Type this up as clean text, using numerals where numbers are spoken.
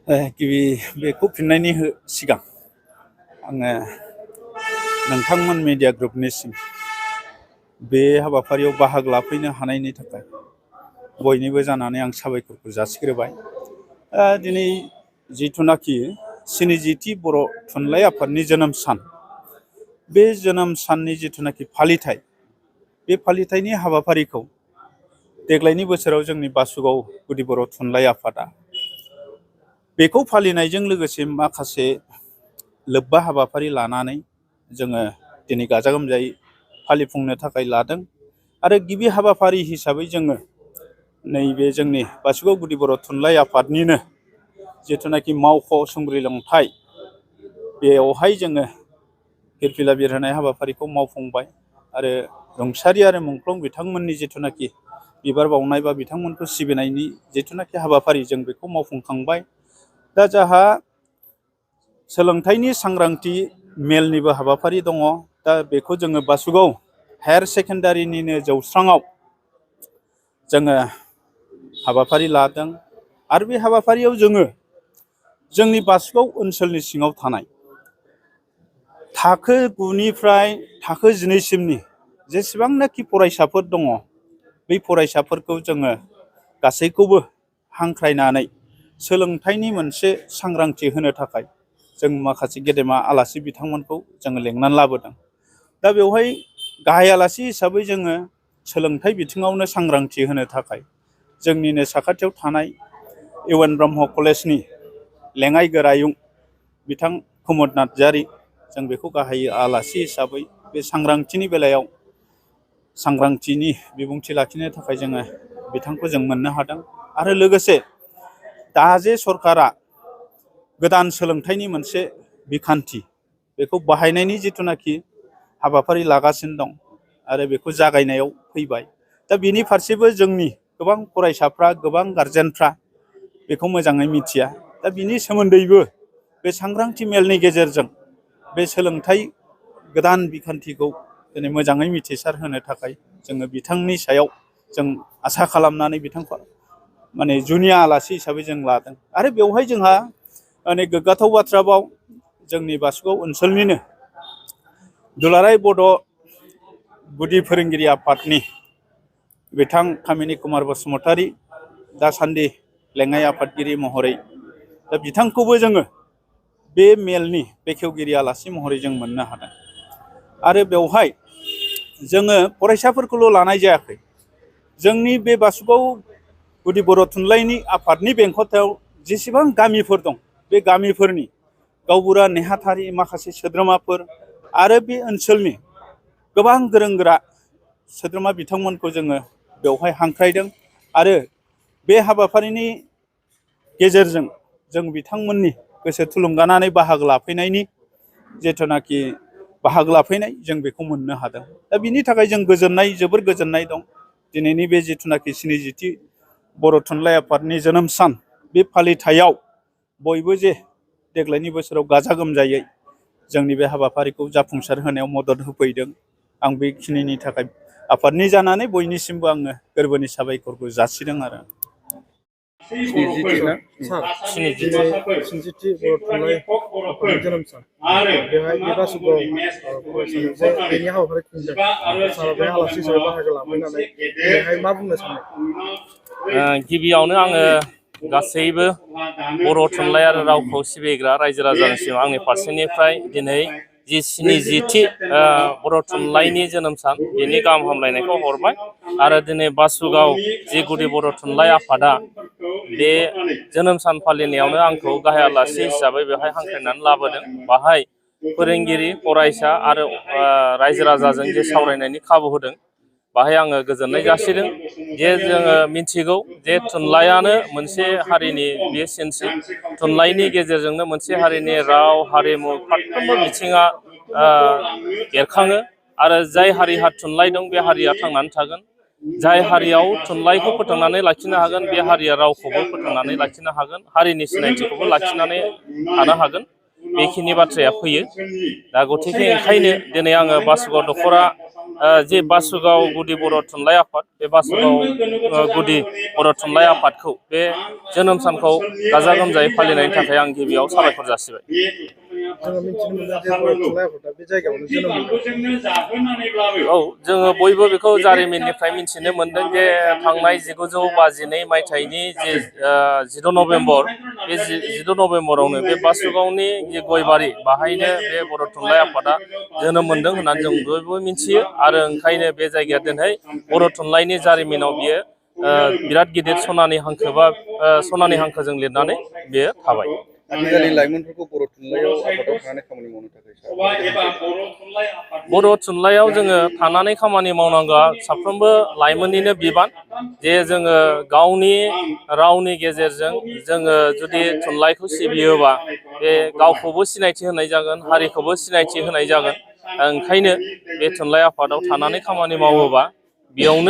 गिबि बेखौ फिननायनि सिगां आङो नोंथांमोन मिडिया ग्रुपनिसिम बे हाबाफारियाव बाहागो लाफैनो हानायनि थाखाय बयनिबो जानानै आं साबायखरखौ जासिग्रोबाय। दिनै जिथुनाखि ସ୍निजिथि बर' थुनलाइ आफादनि जोनोम सान, बे जोनोम साननि जिथुनाखि फालिथाय, बे फालिथायनि हाबाफारिखौ देग्लायनि बोसोराव जोंनि बासुगाव गुदि बर' थुनलाइ आफादा बेखौ फालिनायजों लोगोसे माखासे लोब्बा हाबाफारि लानानै जोङो दिनै गाजा गोमजायै फालिफुंनो थाखाय लादों। आरो गिबि हाबाफारि हिसाबै जोङो नैबे जोंनि बासुगाव गुदि बर' थुनलाइ आफादनिनो जिथुनाखि मावख' सुंग्रि लंथाइ, बेवहाय जोङो फिरफिला बिरहोनाय हाबाफारिखौ मावफुंबाय। आरो रुंसारि आरो मुंख्लं बिथांमोननि जिथुनाखि बिबार बावनाय बा बिथांमोनखौ सिबिनायनि जिथुनाखि हाबाफारि, जों बेखौ मावफुंखांबाय। दा जोंहा सोलोंथाइनि सांग्रांथि मेलनिबो हाबाफारि दङ। दा बेखौ जोङो बासुगाव हायार सेकेन्डारिनिनो जौस्राङाव जोङो हाबाफारि लादों। आरो बे हाबाफारियाव जोङो जोंनि बासुगाव ओनसोलनि सिङाव थानाय थाखो 9निफ्राय थाखो 12सिमनि जेसेबांनाखि फरायसाफोर दङ, बै फरायसाफोरखौ जोङो गासैखौबो हांख्रायनानै सोलोंथाइनि मोनसे सांग्रांथि होनो थाखाय जों माखासे गेदेमा आलासि बिथांमोनखौ जोङो लेंनानै लाबोदों। दा बेवहाय गाहाय आलासि हिसाबै जोङो सोलोंथाइ बिथिङावनो सांग्रांथि होनो थाखाय जोंनिनो साखाथियाव थानाय इउ एन ब्रह्म कलेजनि लेङाइ गोरायुं बिथां प्रमद नार्जारि, जों बेखौ गाहाय आलासि हिसाबै बे सांग्रांथिनि बेलायाव सांग्रांथिनि बिबुंथि लाखिनो थाखाय जोङो बिथांखौ जों मोननो हादों। आरो लोगोसे दा जे सरकारा गोदान सोलोंथाइनि मोनसे बिखान्थि, बेखौ बाहायनायनि जिथुनाखि हाबाफारि लागासिनो दं आरो बेखौ जागायनायाव फैबाय। दा बेनि फारसेबो जोंनि गोबां फरायसाफ्रा, गोबां गारजेनफ्रा बेखौ मोजाङै मिथिया। दा बिनि सोमोन्दैबो बे सांग्रांथि मेलनि गेजेरजों बे सोलोंथाइ गोदान बिखान्थिखौ दिनै मोजाङै मिथिसार होनो थाखाय जोङो बिथांनि सायाव जों आसा खालामनानै बिथांखौ माने जुनिया आलासि हिसाबै जों लादों। आरो बेवहाय जोंहा गोग्गाथाव बाथ्राबाव, जोंनि बासुगाव ओनसोलनिनो दुलाराय बड' गुदि फोरोंगिरि आफादनि बिथां कामिनि कुमार बसुमतारी, दासान्दि लेङाइ आफादगिरि महरै, दा बिथांखौबो जोङो बे मेलनि बेखेवगिरि आलासि महरै जों मोननो हादों। आरो बेवहाय जोङो फरायसाफोरखौल' लानाय जायाखै, जोंनि बे बासुगाव गुदि बर' थुनलाइनि आफादनि बेंखथायाव जेसेबां गामिफोर दं, बे गामिफोरनि गावबुरा नेहाथारि माखासे सोद्रोमाफोर आरो बे ओनसोलनि गोबां गोरों गोरा सोद्रोमा बिथांमोनखौ जोङो बेवहाय हांख्रायदों। आरो बे हाबाफारिनि गेजेरजों जों बिथांमोननि गोसो थुलुंगानानै बाहागो लाफैनायनि जिथुनाखि बाहागो लाफैनाय, जों बेखौ मोननो हादों। दा बिनि थाखाय जों गोजोननाय, जोबोर गोजोननाय दं। दिनैनि बे जिथुनाखि ସ୍निजिथि बर' थुनलाइ आफादनि जोनोम सान, बे फालिथायाव बयबो जे देग्लायनि बोसोराव गाजा गोमजायै जोंनि बे हाबाफारिखौ जाफुंसार होनायाव मदद होफैदों, आं बेखिनिनि थाखाय आफादनि जानानै बयनिसिमबो आङो गोरबोनि साबायखरखौ जासिदों। आरो स्निजिथि ना स्निजिथि बर' थुनलाइ आफादनि जोनोम सान, बेवहाय बे बासुगाव फरायसालियाव जे बेनि हाबाफारि खुंदों, सारा बे आलासि हिसाबै बाहागो लाफैनानै बेहाय मा बुंनो सानो? गिबियावनो आङो गासैबो बर' थुनलाइ आरो रावखौ सिबिग्रा रायजो राजानिसिम आंनि फारसेनिफ्राय दिनै जि स्निजिथि बर' थुनलाइनि जोनोम सान, बेनि गाहाम हामलायनायखौ हरबाय। आरो दिनै बासुगाव जि गुदि बर' थुनलाइ आफादा बे जोनोम सान फालिनायावनो आंखौ गाहाय आलासि हिसाबै बेवहाय हांख्रायनानै लाबोदों। बाहाय फोरोंगिरि, फरायसा आरो रायजो राजाजों जे सावरायनायनि खाबु होदों, बाहाय आङो गोजोननाय जासिदों। जे जोङो मिथिगौ जे थुनलाइयानो मोनसे हारिनि बे सिनस्रि, थुनलाइनि गेजेरजोंनो मोनसे हारिनि राव, हारिमु फारफ्रोमबो बिथिङा बेरखाङो। आरो जाय हारिहा थुनलाइ दं, बे हारिया थांनानै थागोन। जाय हारियाव थुनलाइखौ फोथांनानै लाखिनो हागोन, बे हारिया रावखौबो फोथांनानै लाखिनो हागोन, हारिनि सिनायथिखौबो लाखिनानै थानो हागोन। बेखिनि बाथ्राया फैयो। दा गतिके ओंखायनो दिनै आङो बासुगाव दख'रा जे बासुगाव गुदि बर' थुनलाइ आफाद बे बासुगाव गुदि बर' थुनलाइ आफादखौ बे जोनोम सानखौ गाजा गोमजायै फालिनायनि थाखाय आं गिबियाव साबायखर जासिबाय। जोङो मिथिनो मोनदों जे बर' थुनलाइ आफादा बे जायगायावनो जोनोम मोनदों। औ जोङो बयबो बेखौ जारिमिननिफ्राय मिथिनो मोनदों जे थांनाय 1952 मायथाइनि जे 10 नभेम्बर बे 10 नभेम्बरावनो बे बासुगावनि जे गयबारि बाहायनो बे बर' थुनलाइ आफादा जोनोम मोनदों होननानै जों बयबो मिथियो आरो ओंखायनो बे जायगाया दिनै बर' थुनलाइनि जारिमिनाव बियो बिराद गिदिर सनानि हांखो बा सनानि हांखोजों लिरनानै बेयो थाबाय। आथिखालनि लाइमोनफोरखौ बर' थुनलाइयाव आफादाव थानानै खामानि मावनो थाखाय बर' थुनलाइयाव जोङो थानानै खामानि मावनांगौआ साफ्रोमबो लाइमोननिनो बिबान जे जोङो गावनि रावनि गेजेरजों जोङो जुदि थुनलाइखौ सिबियोबा बे गावखौबो सिनायथि होनाय जागोन हारिखौबो सिनायथि होनाय जागोन। ओंखायनो बे थुनलाइ आफादाव थानानै खामानि मावोबा बेयावनो